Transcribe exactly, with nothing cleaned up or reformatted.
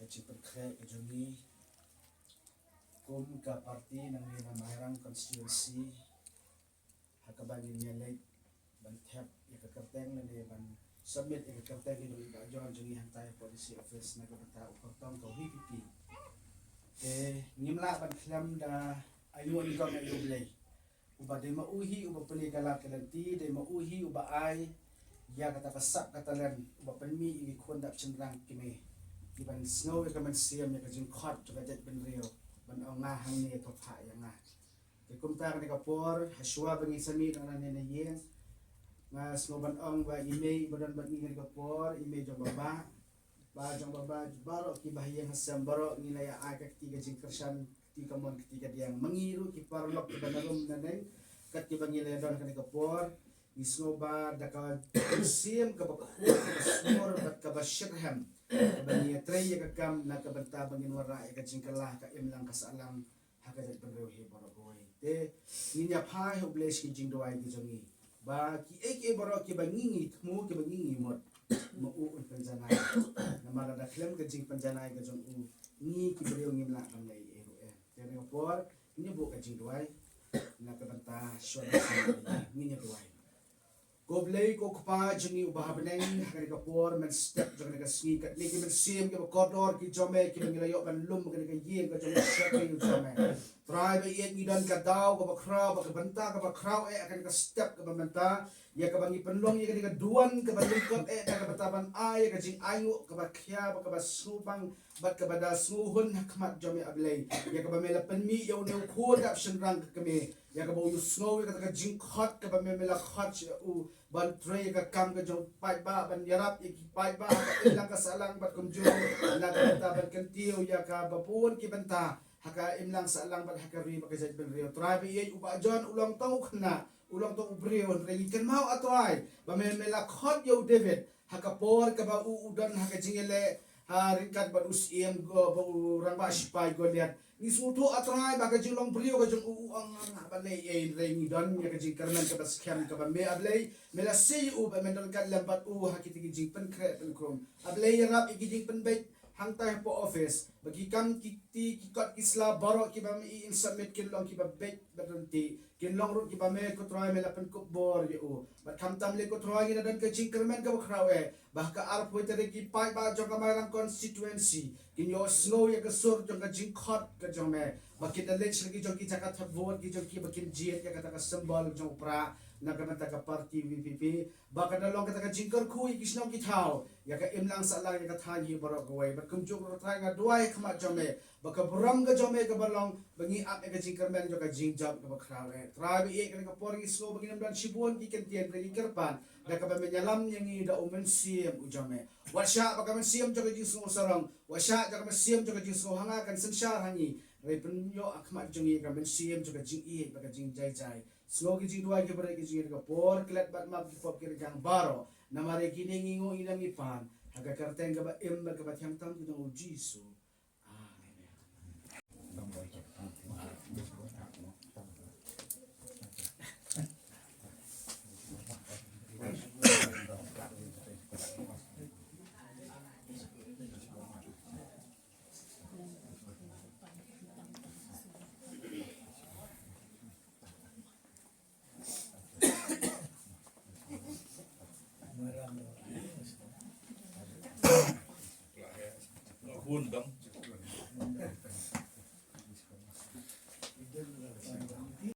Ka jingpynkhreh ka jong ngi kum ka party nangne na Mairang constituency, ha kaba ngin ïa leit ban thep ïa ka kyrteng lane ban submit ïa ka kyrteng ka jong i Bah John jong ngi hangtai hapoh D C office na ka bynta u kyrtong ka VPP. Te ngim lah ban khlem da ainguh nyngkong ïa U Blei. Uba dei ma u hi uba pynïaid ka lad ka lynti, dei ma u hi uba ai ïa kata ka sap ka talent, uba pynmih ïa ki khun dap shynrang kmie, kiban sngew ïa ka mynsiem ïa ka jingkhot jong ka jaitbynriew, ban ong nga hangne to phah ïa nga. Te kumta kane ka por, ha shuwa ba ngin sa mih na ne na ïing, nga sngew ban ong ba i mei ba don bad ngi kane ka por, i mei jong Bah Bah, Bah jong Bah Bah, baroh ki bahaïing hasem baroh, ngi la ïa ai ka kti ka jingkyrshan, kti kamon kti kadiang. Ma ngi ruh ki paralok kiba na rum na neng, kat kiba ngi la ïa don kane ka por, ngi sngew ba da ka mynsiem kaba khuid, kaba sumur bad kaba shitrhem, kaba ngi ïa trei ïa ka kam na ka bynta ba ngin wanrah ïa ka jingkylla, ka imlang ka sahlang ha ka jaitbynriew hi baroh kawei. Te ngin ïa phai ha U Blei sha ki jingduwai ki jong ngi, ba kiei kiei baroh kiba ngi ngi thmu, kiba ngi ngi mut, ma u un pynjanai. Namar lada khlem ka jingpynjanai ka jong u, ngi ki briew ngim lah ban leh ei ei ruh em. Te na ka por ngin ïa buh ka jingduwai na ka bynta shuwa, ngin ïa duwai. Ko Blei, ko Kpa jong ngi uba ha bneng, ha kane ka por mynstep jong kane ka sngi, katne ki mynsiem kiba kordor ki jong me, kiba ngi la ïoh ban lum ha kane ka ïing ka jong me, shakri jong me. Trai ba ïeit, ngi don ka daw kaba khraw, ba ka bynta kaba khraw eh ha kane ka step kaba mynta, ïa kaba ngi pynlong ïa kane ka duwan kaba lyngkot eh, da ka bynta ban ai ïa ka jingainguh kaba khia, ba kaba sngewbang bad kaba da sngewhun ha khmat jong me, A Blei, ïa kaba me la pynmih ïa une u khun dap shynrang ka kmie, ïa kaba u ïohsngew ïa kata ka jingkhot kaba me, me la khot ïa u ban trei ïa ka kam ka jong u paidbah, ban ïarap ïa ki paidbah ha ka imlang ka sahlang bad kumjuh na ka bynta ban kyntiew ïa kaba bun ki bynta ha ka imlang sahlang bad ha ka ri bad ka jaitbynriew. Trai ba ïeit, u Bah John u long tang u khynnah, u long tang u briew, hynrei ngi kynmaw, A Trai, ba me, me la khot ïa u David ha ka por kaba u, u don ha ka jingïaleh ha ryngkat bad u syiem Go-, bad u rangbah shipai Goliath. Ngi sngewthuh, A Trai, ba ka jinglong briew ka jong u, u ong ngam lah ban leh ei ei, hynrei ngi don ïa ka jingkyrmen kaba skhem kaba me, A Blei, me la sei ïa u bad me don ryngkat lem bad u ha kita ki jingpynkhreh pynkhrum. A Blei, ïarap ïa ki jingpynbeit hangtai hapoh office, ba ki kam ki kti, ki kot ki sla baroh kiba me i in submit kin long kiba beit bad ryntih. Kin long ruh kiba me, ko Trai, me la pynkup bor ïa u. Bad khamtam lei, ko Trai, ngi la don ka jingkyrmen kaba khraw eh, ba ha ka arphew tarik ki paidbah jong ka Mairang constituency kin ïohsngew ïa ka sur jong ka jingkhot ka jong me, ba kin da leit sha ki jong ki jaka thep vote ki jong ki, ba kin jied ïa kata ka symbol jong u prah na ka bynta ka party VPP, ba kan da long kata ka jingkyrkhu ïa ki shnong ki thaw, ïa ka imlang sahlang, ïa ka thaiñ hi baroh kawei. Bad kumjuh ruh, Trai, nga duwai ha khmat jong me, ba ka burom ka jong me kaba long ba ngi ap ïa ka jingkyrmen jong ka jingjop kaba khraw eh. Trai ba ïeit, kane ka por ngi sngew ba ngim don shibun ki kyntien, hynrei ngi kyrpad da kaba men ïalam ïa ngi da u Mynsiem u jong me. Wat shah ba ka mynsiem jong ka jingsngew sarong, wat shah da ka mynsiem jong ka jingsngew ha nga kan synshar ha ngi, hynrei pynïoh ha khmat jong ngi ka mynsiem jong ka jingïeit bad ka jingjai jai. Sngew ki jingduwai ki barit ki jong ngi ha kane ka por, klet bad map ki pop ki ryngkang baroh. Namar ïa kine ngi nguh, ngi nang, ngi pan ha ka kyrteng kaba im bad kaba thiang tam ka jong u Jisu.